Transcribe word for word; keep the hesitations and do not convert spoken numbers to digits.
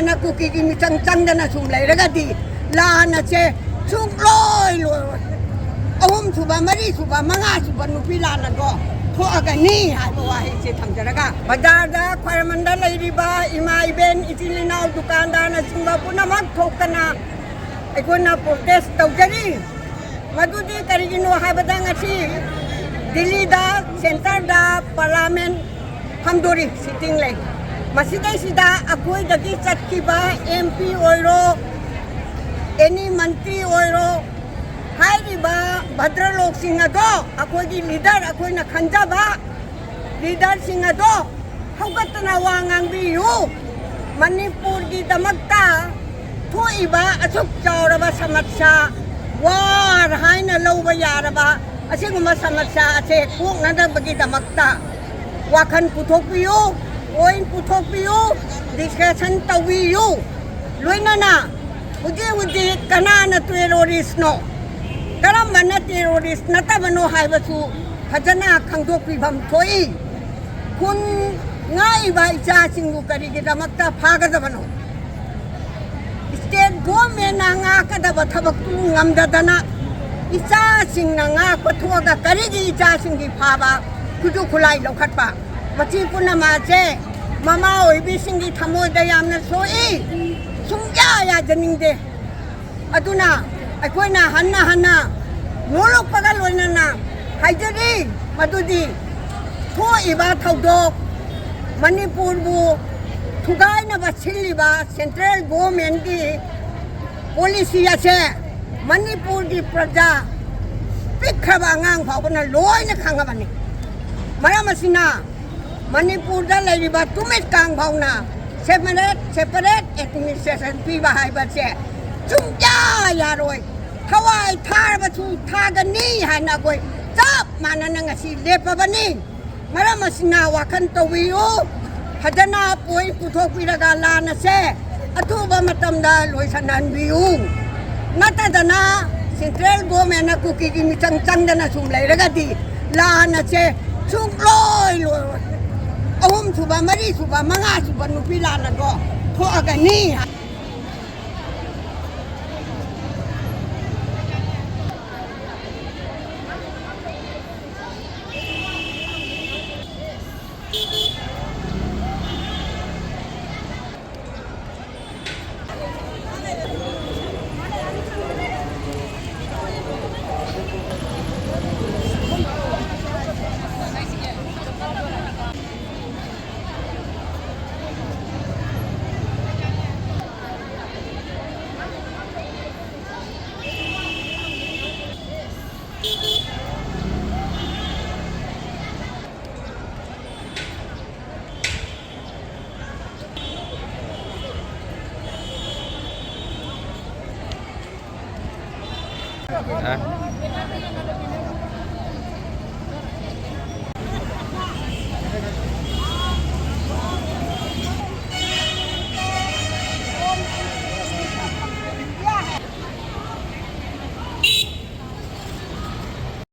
ꯅ ꯀꯨꯀꯤꯒꯤ ꯃꯤꯆꯪ ꯆꯪꯗꯅ ꯁꯨꯝ ꯂꯩꯔꯒꯗꯤ ꯂꯥꯟ ꯑꯁꯦ ꯁꯨꯡꯂꯣꯏ ꯂꯣꯏꯔꯣꯏ꯫ ꯑꯍꯨꯝ ꯁꯨꯕ, ꯃꯔꯤ ꯁꯨꯕ, ꯃꯉꯥ ꯁꯨꯕ ꯅꯨꯄꯤ ꯂꯥꯟ ꯑꯗꯣ ꯊꯣꯛꯑꯒꯅꯤ ꯍꯥꯏꯕ ꯋꯥꯍꯩꯁꯦ ꯊꯝꯖꯔꯒ, ꯕꯖꯥꯔꯗ, ꯈ꯭ꯋꯥꯏꯔꯝꯕꯟꯗ ꯂꯩꯔꯤꯕ ꯏꯃꯥ ꯏꯕꯦꯟ, ꯏꯆꯤꯜ ꯏꯅꯥꯎ, ꯗꯨꯀꯥꯟꯗꯥꯔꯅꯆꯤꯡꯕ ꯄꯨꯝꯅꯃꯛ ꯊꯣꯛꯇꯅ ꯑꯩꯈꯣꯏꯅ protest ꯇꯧꯖꯔꯤ꯫ ꯃꯗꯨꯗꯤ ꯀꯔꯤꯒꯤꯅꯣ ꯍꯥꯏꯕꯗ, ꯉꯁꯤ ꯗꯤꯜꯂꯤꯗ, centreꯗ parliament ꯐꯝꯗꯣꯔꯤ, sitting ꯂꯩ꯫ ꯃꯁꯤꯗꯩꯁꯤꯗ ꯑꯩꯈꯣꯏꯗꯒꯤ ꯆꯠꯈꯤꯕ MP ꯑꯣꯏꯔꯣ, any ꯃꯟꯇ꯭ꯔꯤ ꯑꯣꯏꯔꯣ, ꯍꯥꯏꯔꯤꯕ ꯚꯗ꯭ꯔꯂꯣꯛꯁꯤꯡ ꯑꯗꯣ ꯑꯩꯈꯣꯏꯒꯤ leader, ꯑꯩꯈꯣꯏꯅ ꯈꯟꯖꯕ leaderꯁꯤꯡ ꯑꯗꯣ ꯍꯧꯒꯠꯇꯅ ꯋꯥ ꯉꯥꯡꯕꯤꯌꯨ꯫ ꯃꯅꯤꯄꯨꯔꯒꯤꯗꯃꯛꯇ ꯊꯣꯛꯏꯕ ꯑꯁꯨꯛ ꯆꯥꯎꯔꯕ ꯁꯃꯁ꯭ꯌꯥ, ꯋꯥꯔ ꯍꯥꯏꯅ ꯂꯧꯕ ꯌꯥꯔꯕ ꯑꯁꯤꯒꯨꯝꯕ ꯁꯃꯁ꯭ꯌꯥ ꯑꯁꯦ ꯀꯣꯛꯅꯅꯕꯒꯤꯗꯃꯛꯇ ꯋꯥꯈꯜ ꯄꯨꯊꯣꯛꯄꯤꯌꯨ, point ꯄꯨꯊꯣꯛꯄꯤꯌꯨ, discussion ꯇꯧꯕꯤꯌꯨ꯫ ꯂꯣꯏꯅꯅ ꯍꯧꯖꯤꯛ ꯍꯧꯖꯤꯛ ꯀꯅꯥꯅ terroristꯅꯣ, ꯀꯔꯝꯕꯅ terrorist ꯅꯠꯇꯕꯅꯣ ꯍꯥꯏꯕꯁꯨ ꯐꯖꯅ ꯈꯪꯗꯣꯛꯄꯤꯐꯝ ꯊꯣꯛꯏ꯫ ꯈꯨꯟ ꯉꯥꯛꯏꯕ ꯏꯆꯥꯁꯤꯡꯕꯨ ꯀꯔꯤꯒꯤꯗꯃꯛꯇ ꯐꯥꯒꯗꯕꯅꯣ? State governmentꯅ ꯉꯥꯛꯀꯗꯕ ꯊꯕꯛꯇꯨ ꯉꯝꯗꯗꯅ ꯏꯆꯥꯁꯤꯡꯅ ꯉꯥꯛꯄ ꯊꯣꯛꯑꯒ ꯀꯔꯤꯒꯤ ꯏꯆꯥꯁꯤꯡꯒꯤ ꯐꯥꯕ, ꯈꯨꯠꯁꯨ ꯈꯨꯠꯂꯥꯏ ꯂꯧꯈꯠꯄ? ꯃꯁꯤ ꯄꯨꯝꯅꯃꯛ ꯑꯁꯦ ꯃꯃꯥ ꯑꯣꯏꯕꯤꯁꯤꯡꯒꯤ ꯊꯃꯣꯏꯗ ꯌꯥꯝꯅ ꯁꯣꯛꯏ, ꯁꯨꯡꯌꯥ ꯌꯥꯖꯅꯤꯡꯗꯦ꯫ ꯑꯗꯨꯅ ꯑꯩꯈꯣꯏꯅ ꯍꯟꯅ ꯍꯟꯅ ꯅꯣꯛꯂꯛꯄꯒ ꯂꯣꯏꯅꯅ ꯍꯥꯏꯖꯔꯤ, ꯃꯗꯨꯗꯤ ꯊꯣꯛꯏꯕ ꯊꯧꯗꯣꯛ, ꯃꯅꯤꯄꯨꯔꯕꯨ ꯊꯨꯒꯥꯏꯅꯕ ꯁꯤꯜꯂꯤꯕ central governmentꯀꯤ policy ꯑꯁꯦ ꯃꯅꯤꯄꯨꯔꯒꯤ ꯄ꯭ꯔꯖꯥ, ꯄꯤꯛꯈ꯭ꯔꯕ ꯑꯉꯥꯡ ꯐꯥꯎꯕꯅ ꯂꯣꯏꯅ ꯈꯪꯉꯕꯅꯤ꯫ ꯃꯔꯝ ꯑꯁꯤꯅ ꯃꯅꯤꯄꯨꯔꯗ ꯂꯩꯔꯤꯕ ꯇꯨꯃꯤꯠ ꯀꯥꯡ ꯐꯥꯎꯅ separate, separate administration ꯄꯤꯕ ꯍꯥꯏꯕꯁꯦ ꯁꯨꯡꯌꯥ ꯌꯥꯔꯣꯏ꯫ ꯊꯋꯥꯏ ꯊꯥꯔꯕꯁꯨ ꯊꯥꯒꯅꯤ ꯍꯥꯏꯅ ꯑꯩꯈꯣꯏ ꯆꯞ ꯃꯥꯟꯅꯅ ꯉꯁꯤ ꯂꯦꯞꯄꯕꯅꯤ꯫ ꯃꯔꯝ ꯑꯁꯤꯅ ꯋꯥꯈꯜ ꯇꯧꯕꯤꯌꯨ, ꯐꯖꯅ point ꯄꯨꯊꯣꯛꯄꯤꯔꯒ ꯂꯥꯟ ꯑꯁꯦ ꯑꯊꯨꯕ ꯃꯇꯝꯗ ꯂꯣꯏꯁꯤꯟꯍꯟꯕꯤꯌꯨ꯫ ꯅꯠꯇꯗꯅ central governmentꯅ ꯀꯨꯀꯤꯒꯤ ꯃꯤꯆꯪ ꯆꯪꯗꯅ ꯁꯨꯝ ꯂꯩꯔꯒꯗꯤ ꯂꯥꯟ ꯑꯁꯦ ꯁꯨꯡꯂꯣꯏ ꯂꯣꯏꯔꯣꯏ꯫ ꯑꯍꯨꯝ ꯁꯨꯕ, ꯃꯔꯤ ꯁꯨꯕ, ꯃꯉꯥ ꯁꯨꯕ ꯅꯨꯄꯤ ꯂꯥꯟ ꯑꯗꯣ ꯊꯣꯛꯑꯒꯅꯤ꯫